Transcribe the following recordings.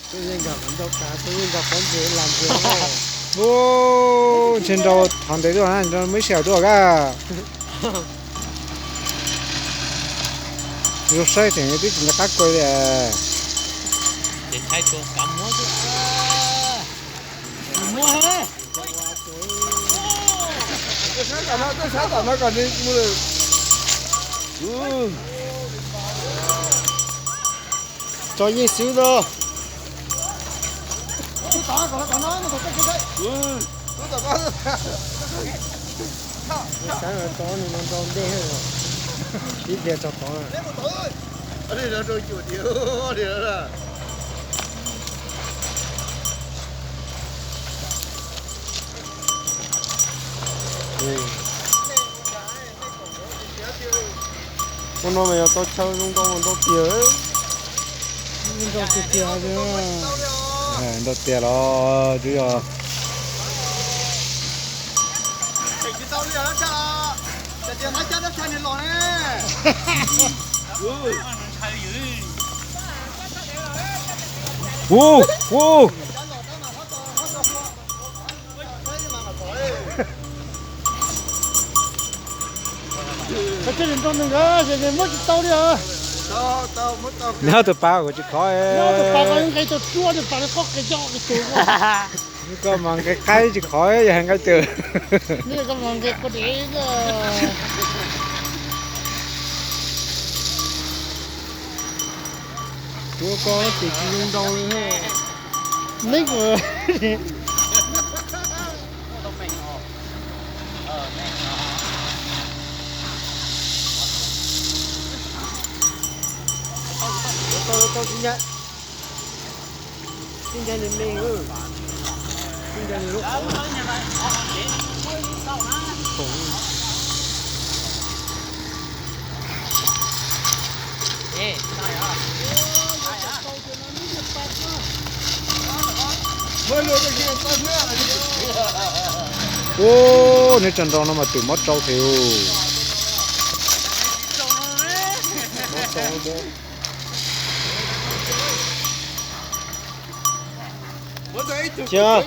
Ub, ntshe nrau thov ntev tuaj na, nrau muaj ib sij hawm tuaj kab. Zoo saib theem twb tsis nco qab kua li. Tso yeej xwb no. Xav tso nws no nrau ntej, ib pliag tso tod. Ua no mas yog tau chaw zoo nrau mas nrau tiag. Nrau tiag tiag. Nrau tiag los twb yog. Ub, ub. Nws ob tug pas kuv tsis khov. Nws ob tug pas ko nqe tau tsuab li pas li qob qe coj qe tus. Koj mas nqe qaib tsis khov yog nqe twg. Koj mas nqe qua dev. Ua koj ces tsis zoo nrau li. Neb. Ub, neb tso nrau no mas twm mob rau thiab. Ceev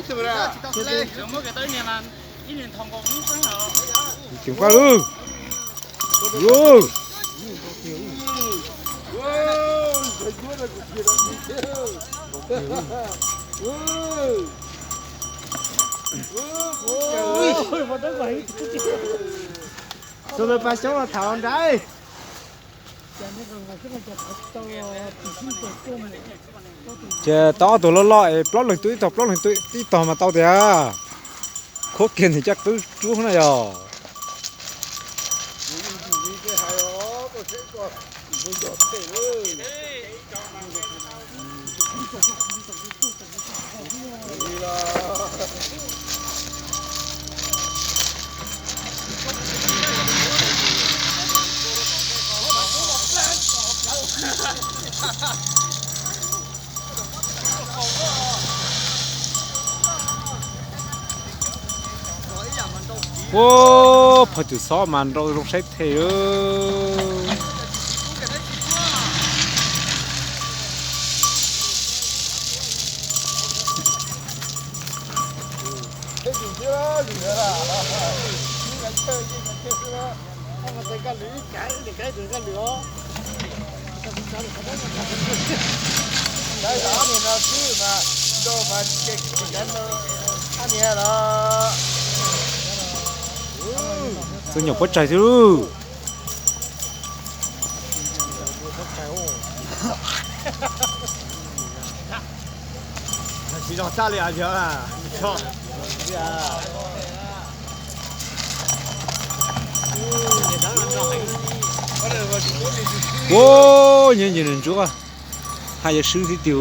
faj lub. Tus pas xyoob los tham nrad. Ces tau ob tug loj loj es plaub leeg tub ib tog, plaub leeg tub ib tog mas tau tiag. Khuab kiag nws caj qwb rub na yog. Ub, phaj twm xob mas nrau zoo saib thiab. Txo nyuam pob tsaig xwb. Tsis zog tag li. Ua, nyob ntsis nws ntsuab, haj yog swb thiab tiag.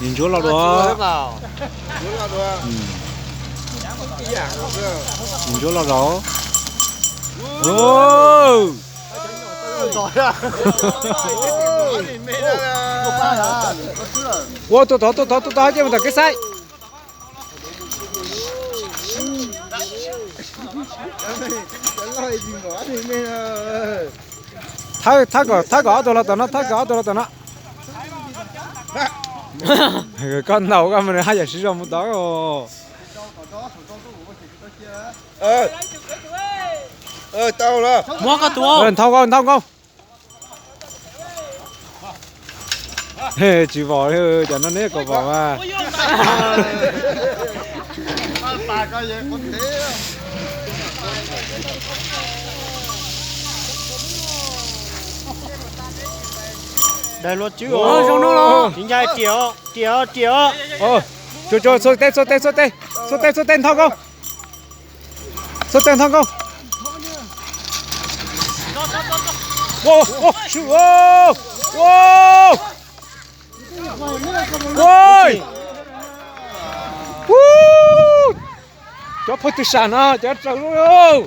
Nws ntsuab los dua. Nws ntsuab los dua. Ua, tuaj tod, tuaj tod, tuaj tod, ces mus tom kev xaib. Thawb, thawb kom, thawb kom ob tug los tom no, thawb kom ob tug los tom no. Koj ntaus koj mas nws haj yam siv zog mus tod. Muab koj tus. Nthau nkaus, nthau nkaus. Tsis vom li, cov no neb kom vom mas. Daig luaj tswb os. Zoo no los. Tsis ncaj, riam os, riam os, riam os. Tsuag tsuag, txhua teg, txhua teg, txhua teg, txhua teg, txhua teg nthau nkaus. Txhua teg nthau nkaus. Cov phooj ywg sam no cov raws lauj.